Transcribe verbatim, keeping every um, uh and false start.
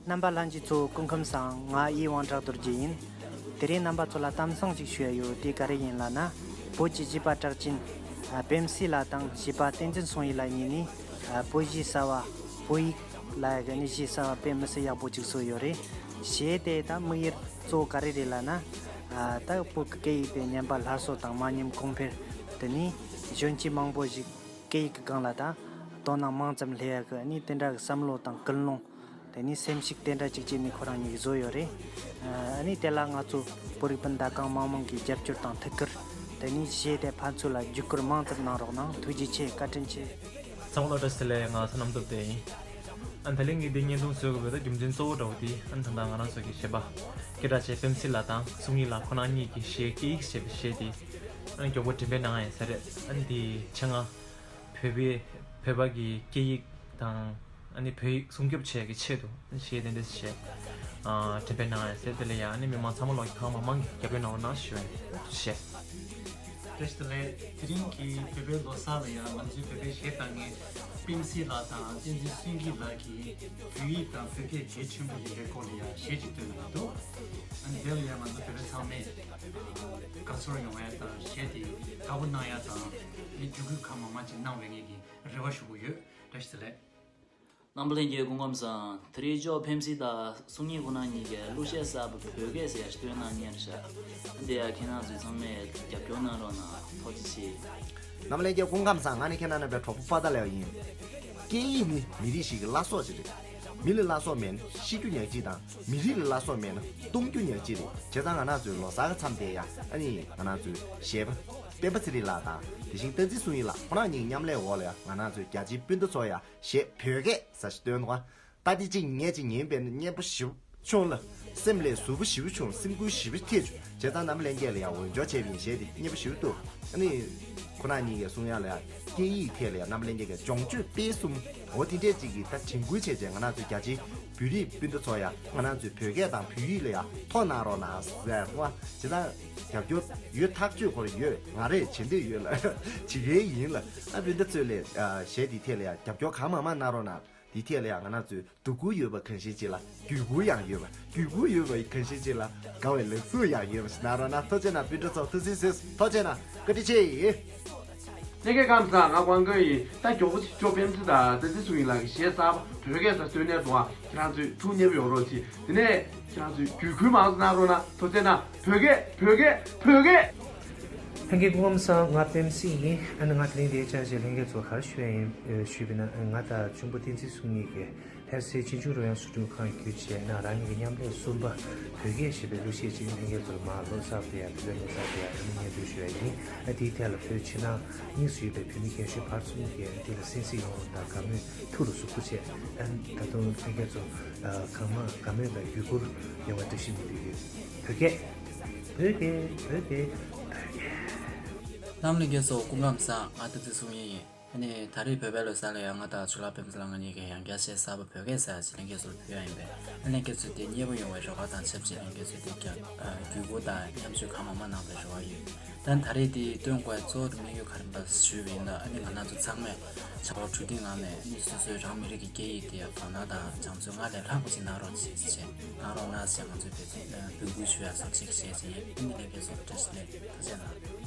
རྣམ་པ་ལྷན་རྒྱས་ཚོ་སྐུ་ཁམས་བཟང་། ང་ཨི་དབང་གྲགས་རྡོ་རྗེ་ཡིན། དེ་རིང་རྣམ་པ་ཚོ་ལ་གཏམ་བཟང་ཅིག་ཞུ་ཡ་ཡོད། དེ་ག་རེ་ཡིན་ལབ་ན། བོད་ཀྱི་གཞས་པ་གྲགས་ཅན་པད་མ་སི་ལགས་དང་གཞས་པ་བསྟན་འཛིན་སུང་ཡི་ལགས་གཉིས་ནས་བོད་གཞས་གསར་བ། བོད་ཡིག་ལ་ཡ་གི་ནི་གཞས་གསར་བ་དཔེ་མི་སྲིད་ཡག་པོ་ཅིག་བཟོས་ཡོད་རེད། གཞས་དེ་ད་དམིགས་ཡུལ་གཙོ་བོ་ག་རེ་རེད་ལབ་ན། ད་བོད་ཀྱི་སྐད་ཡིག་དེ་ཉམས་པ་སླར་གསོ་དང་མ་ཉམས་གོང་འཕེལ། དེ་ནས་གཞོན་སྐྱེས་མང་པོ་ཞིག་སྐད་ཡིག་གི་སྒང་ལ་ད་དོ་སྣང་མང་ཙམ་སླེབས་ཡ་གི་ནི་དེ་འདྲ་གི་བསམ་བློ་དང་ཀུན་སློང་། དེ་ནས་སེམས་ཤུགས་དེ་འདྲ་ཅིག་བྱས་ནས་ཁོ་རང་གཉིས་ཀྱིས་བཟོས་ཡོད་རེད། ཨ་ནི་དེ་ལ་ང་ཚོ་བོད་རིགས་སྤུན་ཟླ་གང་མང་མང་གིས་རྒྱབ་སྐྱོར་དང་ཐུགས་ཁུར། དེ་ནས་གཞས་དེ་ཕན་ཚུན་ལ་བརྒྱུད་སྐུར་མང་ཙམ་གནང་རོགས་གནང་། ཐུགས་རྗེ་ཆེ། བཀའ་དྲིན་ཆེ། ཚང་མ་ལ་བཀྲ་ཤིས་བདེ་ལེགས། ང་བསོད་ནམས་སྟོབས་ལྡན་ཡིན། ཨ་ད་ལན་གྱི་འདི་བརྙན་ཐུང་བཟོས་དགོས་པའི་ད་རྒྱུ་མཚན་གཙོ་བོ་འདྲ་བོ་དེ་ཨ་ད་ལྟ་ང་རང་ཚོ་གི་གཞས་པ་སྐད་གྲགས་ཆེ་པད་མ་སི་ལགས་དང་སུང་ཡི་ལགས་ཁོ་རང་གཉིས་ཀྱི་གཞས་སྐད་ཡིག་ཞེས་པའི་གཞས་དེ་ཨ་མགྱོགས་པོ་འགྲེམས་སྤེལ་གནང་ཡ་ཡིན་ས་རེད། ཨ་འདི་ཆ་ང་བོད་པའི་བོད་པ་གི་སྐད་ཡིག་དང་ཨ་ནི་བོད་ཡིག་སྲུང་སྐྱོབ་བྱེད་ཀྱི་ཆེད་དུ་གཞས་དེ་འདྲ་ཞིག་ཨ་འགྲེམས་སྤེལ་གནང་ཡ་ཟེར། དེ་ལ་ཡང་ཨ་ནི་མི་མང་ཚང་མ་ལོག་གི་གང་མང་མང་གིས་རྒྱབ་སྐྱོར་གནང་རོགས་གནང་ཞུ་ཡ་ཡིན། ཐུགས་རྗེ་ཆེ། བཀྲ་ཤིས་བདེ་ལེགས། དེ་རིང་གི་བོད་པའི་ལོ་གསར་ལ་ཡང་ང་ཚོའི་བོད་པའི་གཞས་བཏང་མཁན་པད་མ་སི་ལགས་དང་བསྟན་འཛིན་སུང་ཡི་ལགས་ཀྱིས་བོད་ཡིག་དང་བོད་སྐད་གལ་ཆེན་པོ་ཡིན་པའི་སྐོར་ལ་ཡང་གཞས་ཅིག་བཏོན་གནང་འདུག་ཨ་ནི་དེ་ལ་ཡང་ང་ཚོ་བོད་པ་ཚང་མས་དགའ་ཚོར་ཡོང་ཡ་དང་གཞས་དེ་དགའ་པོ་གནང་ཡ་དང་ཨ་ནི་བརྒྱུད་སྐུལ་གང་མང་མང་ཅིག་གནང་བའི་ངེད་ཀྱི་རེ་བ་ཞུ་གི་ཡོད། བཀྲ་ཤིས་བདེ་ལེགས། རྣམ་པ་ལྷན་རྒྱས་སྐུ་ཁམས་བཟང་། དེ་རིང་ཅོག་པད་མ་སི་དང་སུང་ཡི་ཁོ་རང་གཉིས་ཀྱིས་གླུ་གཞས་གསར་པ་བོད་སྐད་ཟེར་ཡ་ཞིག་བཏོན་གནང་མཁན་རེད་ཤག་འདི་ཡ་ཁྱེད་རང་ཚོས་ཚང་མས་རྒྱབ་སྐྱོར་གནང་རོགས་གནང་། ཐུགས་རྗེ་ཆེ། རྣམ་པ་ལྷན་རྒྱས་སྐུ་ཁམས་བཟང་། ང་ནི་ཁྱེད་རྣམས་ནང་པའི་གྲོགས་པོ་པ་ཏཱ་ལའོ་ཡིན། སྐད་ཡིག་ནི་མི་རིགས་ཤིག་གི་བླ་སྲོག་ཅིག་རེད། མི་ལ་བླ་སྲོག་མེད་ན་ཤི་རྒྱུ་ཉག་གཅིག་དང་མི་རིགས་ལ་བླ་སྲོག་མེད་ན་སྟོང་རྒྱུ་ཉག་གཅིག་རེད། བྱས་ཙང་ང་རང་ཚོའི་ལོ་གསར་གྱི་མཚམས་དེ་ཡ་ཨ་ནི་ང་རང་ཚོའི་གཞས་པ་པད་མ་ཚེ་རིང་ལགས་དང་དེ་བཞིན་བསྟན་འཛིན་སུང་ཡི་ལགས་ཁོ་རང་གཉིས་མཉམ་ལས་འོག་ལ་ཡ་ང་རང་ཚོའི་རྒྱ་ཆེའི་སྤུན་ཟླ་ཚོ་ཡ་གཞས་བོད་སྐད་ཟེར་ཞིག་བཏོན་འདུག་ད་དེ་གཅིག་ཉན་གཅིག་ཉན་པས་ན་སྙན་པོ་ཞེ་པོ་བྱུང་ལ། སེམས་ལ་ཟུག་པོ་ཞེ་པོ་བྱུང་། སེམས་འགུལ་ཞེ་པོ་ཐེབས་བྱུང་། བྱས་ཙང་རྣམ་པ་ལྷན་རྒྱས་ལ་ཡང་འོས་སྦྱོར་བྱས་པ་ཡིན། གཞས་དེ་སྙན་པོ་ཞེ་པོ་འདུག་ཨ་ནི་ཁོ་རང་གཉིས་ཀས་གསུང་ཡ་ལ་ཡང་སྐད་ཡིག་ཐད་ལ་ཡང་རྣམ་པ་ལྷན་རྒྱས་ཀྱིས་སྦྱོང་སྤྱོད་སྤེལ་གསུམ་འོ་དེ་འདྲས་ཅིག་གིས་ད་དྲན་སྐུལ་བྱས་བྱས་ང་རང་ཚོའི་རྒྱ་ཆེའི་བོད་རིགས་སྤུན་ཟླ་ཚོ་ཡང་ང་རང་ཚོའི་བོད་སྐད་དང་བོད་ཡིག་ལ་ཡང་ཐོགས་གནང་རོགས་གནང་ཟེར་བ། བྱས་ཙང་རྒྱབ་སྐྱོར་ཡོད། ཐག་གཅོད་ཁོ་རང་ཡོད། ང་རས་བྱེད་འདོད་ཡོད་ལ་བྱེད་མཁན་ཡིན་ལ། ཨ་སྤུན་ཟླ་ཚོས་ལས་གཞས་འདི་ཐད་ལ་ཡང་རྒྱབ་སྐྱོར་གང་མང་མང་གནང་རོགས་གནང་། དེ་ཐད་ལ་ཡང་ང་རང་ཚོའི་སྡུག་ཁུར་ཡོད་པ་གང་ཞིག་ཅིག་ལ་རྒྱུད་ཁུར་ཡང་ཡོད་པ། རྒྱུད་ཁུར་ཡོད་པ་གང་ཞིག་ཅིག་ལ་དགའ་བའི་ལག་ཟུང་ཡང་ཡོད་པ་ཞིག་གནང་རོགས་གནང་། ཐུགས་རྗེ་གནང་། སྤུན་ཟླ་ཚོ་ཐུགས་རྗེ་ཆེ། ཐུགས་རྗེ་གནང་། བཀའ་དྲིན་ཆེ། ལྷན་རྒྱས་ཁམས་བཟང་། ང་ཀོང་ཀོང་ཡིན། ད་མགྱོགས་པོ་ཅིག་ཅོག་པད་མ་སི་དང་བསྟན་འཛིན་སུང་ཡི་ལགས་ཀྱི་གཞས་གསར་པ་བོད་སྐད་ས་བཏོན་གནས་འདུག་ཁྱེད་རང་ཚོས་ཐུགས་མཉེས་པོ་ཡོང་རོགས་གྱིས། དེ་ནས་ཁྱེད་རང་ཚོས་རྒྱུད་ཁུར་མང་ཙམ་གནང་རོགས་གནང་། ཐུགས་རྗེ་གནང་། བོད་སྐད་བོད་སྐད་བོད་སྐད། ལྷན་རྒྱས་སྐུ་ཁམས་བཟང་། ང་པད་མ་སི་ཡིན། ཨ་ནི་ང་དེ་རིང་འདིར་བཅར་བྱས་ལྷན་རྒྱས་ཚོ་ག་རེ་ཞུ་ཡ་ཡིན་ཞུས་པ་ན། ང་དང་གཅུང་པོ་བསྟན་འཛིན་སུང་ཡི་གིས་ལྷ་སའི་ཆོས་འབྱུང་རོལ་དབྱངས་ཚོགས་སྒྲུབ་ཁང་བརྒྱུད་བྱས་ན་རང་ཉིད་ཀྱི་མཉམ་ལས་གསུམ་པ་བོད་སྐད་ཞེས་པའི་གླུ་གཞས་ཅིག་ལྷན་རྒྱས་ཚོར་མར་ལོ་གསར་དེ་ཡང་བོད་པའི་ལོ་གསར་དེ་ཡང་ཨ་ནི་སྙན་སྒྲོན་ཞུ་ཡ་ཡིན། ཨ་དེའི་ཐད་ལ་བོད་ཕྱི་ནང་གཉིས་སུ་ཡོད་པའི་བོད་མི་རྒན་གཞོན་ཕར་ཚུར་གྱིས་ཨ་དེ་ལ་གསན་གཟིགས་ཡོང་བ་དང་དགའ་མོས་ཐུགས་ལ་ཟུག་པོ་བྱས། ཨ་ད་དུང་ལྷན་རྒྱས་ཚོ་གང་མང་དགའ་མོས་དང་བརྒྱུད་སྐུར་ཡོང་བའི་བཀྲ་ཤིས་སྨོན་འདུན་ཡོད། བོད་སྐད། བོད་སྐད། བོད་སྐད། བོད་སྐད། རྣམ་པ་ལྷན་རྒྱས་ཚོ་སྐུ་ཁམས་བཟང་། ང་བསྟན་འཛིན་སུང་ཡི་ཡིན། ཨ་ནི་ད་རེས་བོད་པའི་ལོ་གསར་ལ་ཡང་ང་དང་ཇོ་ལགས་པད་མ་སི་ལགས་ང་གཉིས་ཀྱིས་ཡང་བསྐྱར་གཞས་གསར་པ་བོད་སྐད་ཟེར་ཡ་ཅིག་ལྷན་རྒྱས་ཚོར་ཕུལ་ཡ་ཡིན་པས། ཨ་ལྷན་རྒྱས་ཚོས་དེ་མཉེས་པོ་ཡོང་བའི་རེ་བ་དང་ཆབས་ཅིག་ལྷན་རྒྱས་ཚོས་དེ་རྒྱབ་ཨ་བརྒྱུད་སྐུར་དང་མཉམ་སྤྱོད་གང་མང་མང་གནང་བའི་རེ་བ་ཡོད། ད་ད་རེས་དེ་སྟོན་དགོས་གཙོ་བོ་དམིགས་ཡུལ་ག་རེ་ཡིན་པ་ཞུས་པ་ཡིན་ན། ཨ་ནི་ང་རང་ཚོ་ཚང་མས་བྱ་བ་གྲོས་བསྡུར་ངང་ནས་ཨ་ནི་སོ་སོའི་རང་མི་རིགས་ཀྱི་སྐད་ཡིག་དེ་ཡང་དོ་སྣང་དང་སྦྱང་བརྩོན་སྔར་ལས་ལྷག་པ་ཞིག་གནང་རོགས་ཞེས་བྱས། གནང་རོགས་གནང་ཞེས་ང་ཚོས་འབོད་ཚིག་འབོད་སྐུལ་ཞུ་ཡ་སོགས་ཤིག་བྱས་བྱས་ཡིན། ཨ་ནི་ལྷན་རྒྱས་ཚོར་བཀྲ་ཤིས་བདེ་ལེགས། ཐུགས་རྗེ་གནང་།